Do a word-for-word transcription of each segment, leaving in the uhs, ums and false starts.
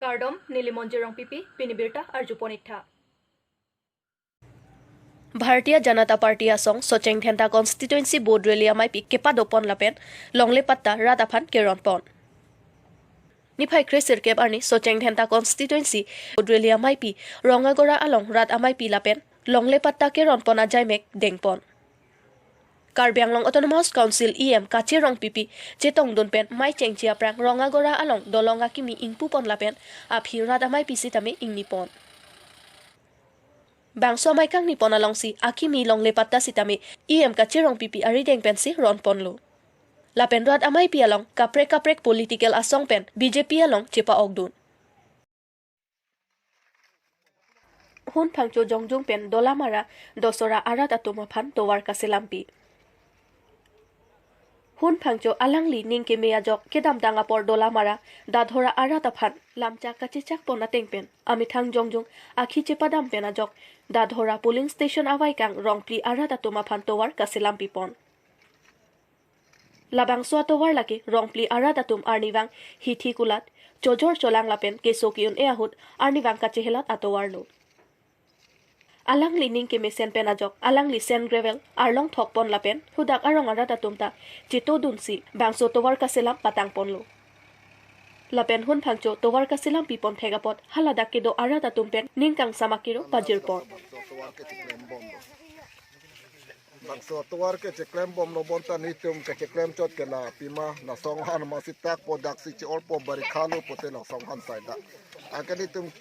Kardom, neli Monjir Rongpipi, pini birta arjupon iktha. Bharatiya Janata Party asong Socheng Dhenta Constituency Board Rally ameipi kepadopon lapen longle patta rat aphan keronpon. Niphai kre sirkep arni Socheng Dhenta Constituency Board Rally ameipi Rongagora along rat ameipi lapen longle patta keronpon ajaimek dengpon. Karbi Anglong Autonomous Council E M Kache Rongpipi chetongdun pen mei chengche aphrang Rongagora along dolong akimi ingpupon lapen aphi rat ameipi sitame ingnipon. Bangso amei kangnipon alongsi akimi longle patta sitame E M Kache Rongpipi arideng pensi ronponlo. Lapen rat ameipi along kaprek kaprek political asong pen B J P along chepa-okdun. Hun Phangcho jongjung pen Dolamara Dosora arat atum aphan tovar kaselampi. Hun Phangcho alangli ning keme ajok kedamtang apor Dolamara Dadhora arat aphan lamchak kachechakpon ateng pen amethang jongjung akhi chepadam pen ajok Dadhora polling station avaikang Rongpli arat atum aphan tovar kaselampipon. Labangso atovar lake Rongpli arat atum arnivang hithi kulat, chojor cholang lapen keso ke-un-e ahut arnivang kachehelat atovarlo. Alangli ning kemesen pen ajok alangli sand gravel arlong thokpon lapen hadak arong arat atum ta chetodunsi bangso tovar kaselam patangponlo. Lapen Hun Phangcho tovar kaselampipon thek apot haladak kedo arat atum pen ning kangsam akero pajirpon. Bangso tovar kecheklembomlo bonta nelitum kecheklem chot ke la pima lason han masi tak po daksi che-orpo barikha lo pote lason han sai dak. Anke nelitum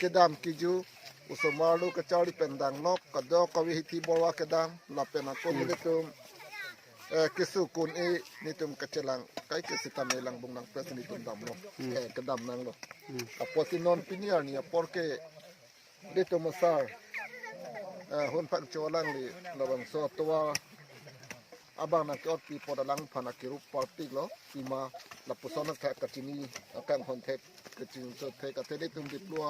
kedam kiju osomar lo kacharli pen dangnok kadokave hithi borwa kedam lapen ako nelitum, eh, keso ke-un-e nelitum kachelang kai ke sitame langbung nang pres nelitum damlo. Eh, kedam nanglo. Apotsi non pini arni apor ke nelitum asar, eh, Hun Phangcho alangli labangso tovar abang nangke-otpi apot alangphan akero parpiklo, pima lapuson athak kachini akanghon thek kachingso thek athe nelitum Diplu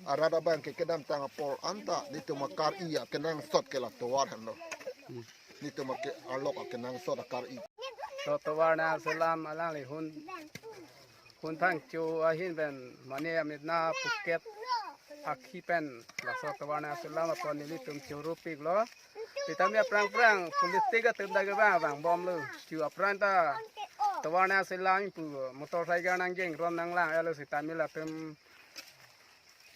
arat abang ke kedamtang apor anta nelitum akar-i akenangsot ke la tovar henlo. Nelitum ake arlok akenangsot akar-i. To tovar nangselam alangli Hun Hun Phangcho ahin pen mane amitna Phuket akhi pen laso tovar nangselam apot nelitum chorupiklo. Sitame aphrang phrang politic atum dak abang vangbomlo. Chu aphrang ta tovar nangselam pu motorcycle nangjeng ron nanglang-etlo sitame latum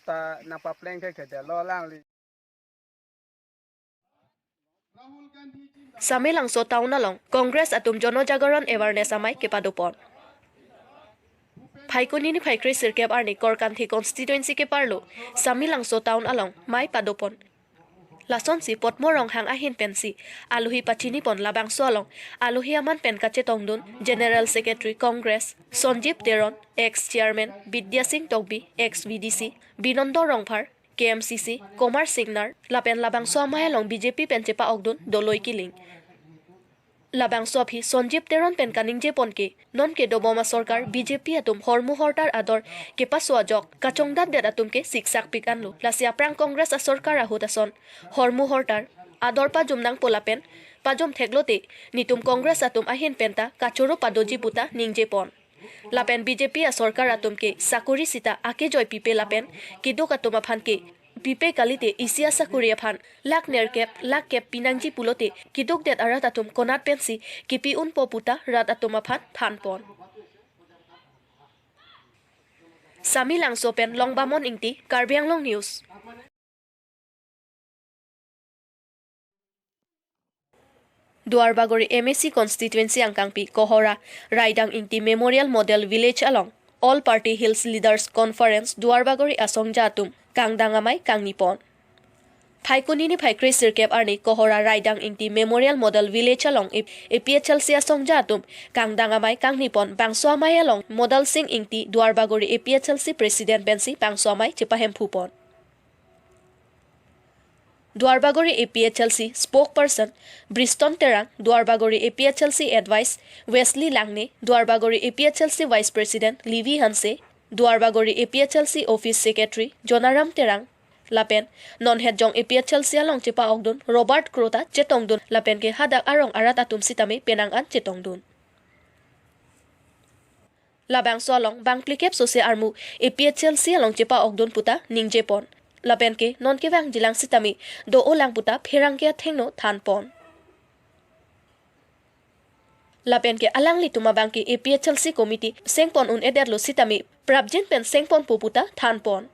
ta nangpapleng thekthedetlo alangli. Samelangso town along Congress atum Jono Jagaran Awareness amei kepadopon. Phaikuni niphai kre sirkep arni Korkanthi constituency keparlo Samelangso town along mei padopon. Lasonsi Potmo Ronghang ahin pensi alohi pachinipon. Labangso along alohi aman pen kachetongdun General Secretary Congress Sanjib Teron, ex Chairman Bidya Sing Tokbi, ex V D C Binondo Rongphar, K M C C Komar Singnar lapen labangso amei along B J P pen chepa-okdun Doloi Killing. Labangso aphi Sanjib Teron pen kaningjepon ke non kedobom asorkar B J P atum hormu hortar ador kepaso ajok kachongdatdet atum ke siksakpik anlo. Lasi aphrang Congress asorkar ahut ason hormu hortar ador pajum nangpo lapen pajum theklote nelitum Congress atum ahin penta kachoro padoji puta ningjepon. Lapen B J P asorkar atum ke sakori sita akejoi pipe lapen keduk atum aphan ke pipe kalite isi asakori aphan lakh nerkep lakh kep pinangji pulote kedukdet arat atum konat pensi kepi-unpo puta rat atum aphan thanpon. Samelangso pen Longbamon Ingti, Karbi Anglong News. Duarbagori M A C constituency angkangpi Kohora Raidang Ingti Memorial Model Village along All Party Hills Leaders Conference Duarbagori asongja atum kangdang amei kangnipon. Phaikuni niphai kre sirkep arni Kohora Raidang Ingti Memorial Model Village along A P H L C asongja atum kangdang amei kangnipon. Bangso amei along Model Sing Ingti Duarbagori A P H L C President pensi bangso amei chepahemphupon. Duarbagori A P H L C spokesperson Briston Terang, Duarbagori A P H L C advice Wesley Langne, Duarbagori A P H L C vice president Levi Hanse, Duarbagori A P H L C office secretary Jonaram Terang, lapen non hetjong A P H L C along chepa-okdun Robert Kro ta chetongdun lapen ke hadak arong arat atum sitame penang an chetongdun. Labangso along bang phlikep sose armu A P H L C along chepa-okdun puta ningje pon. Lapen ke non kevang jilang sitame do-olang puta pherangke athengno than pon. Lapen ke alanglitum abang ke A P H L C committee sengpon un-edetlo sitame prapjin pen sengponpo puta than pon.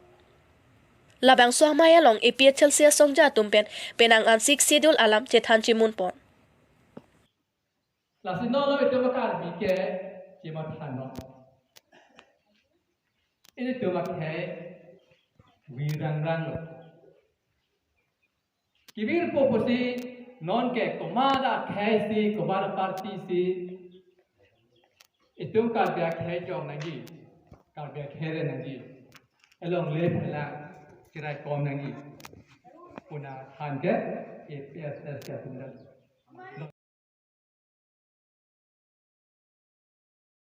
Labangso amei along A P H L C asongja atum pen penang an Sixth Schedule alam chethan chimun pon. Lasi non lo itum Karbi ke chemathanon. Ilitum akhei virrangranglo. Kevirpo pusi non ke komat akhei si, komat aparty si itum Karbi akhei jong nangji, Karbi akhei re nangji. Elongle phelang cheraikom nangji. Puna than ke A P H L C atum dan.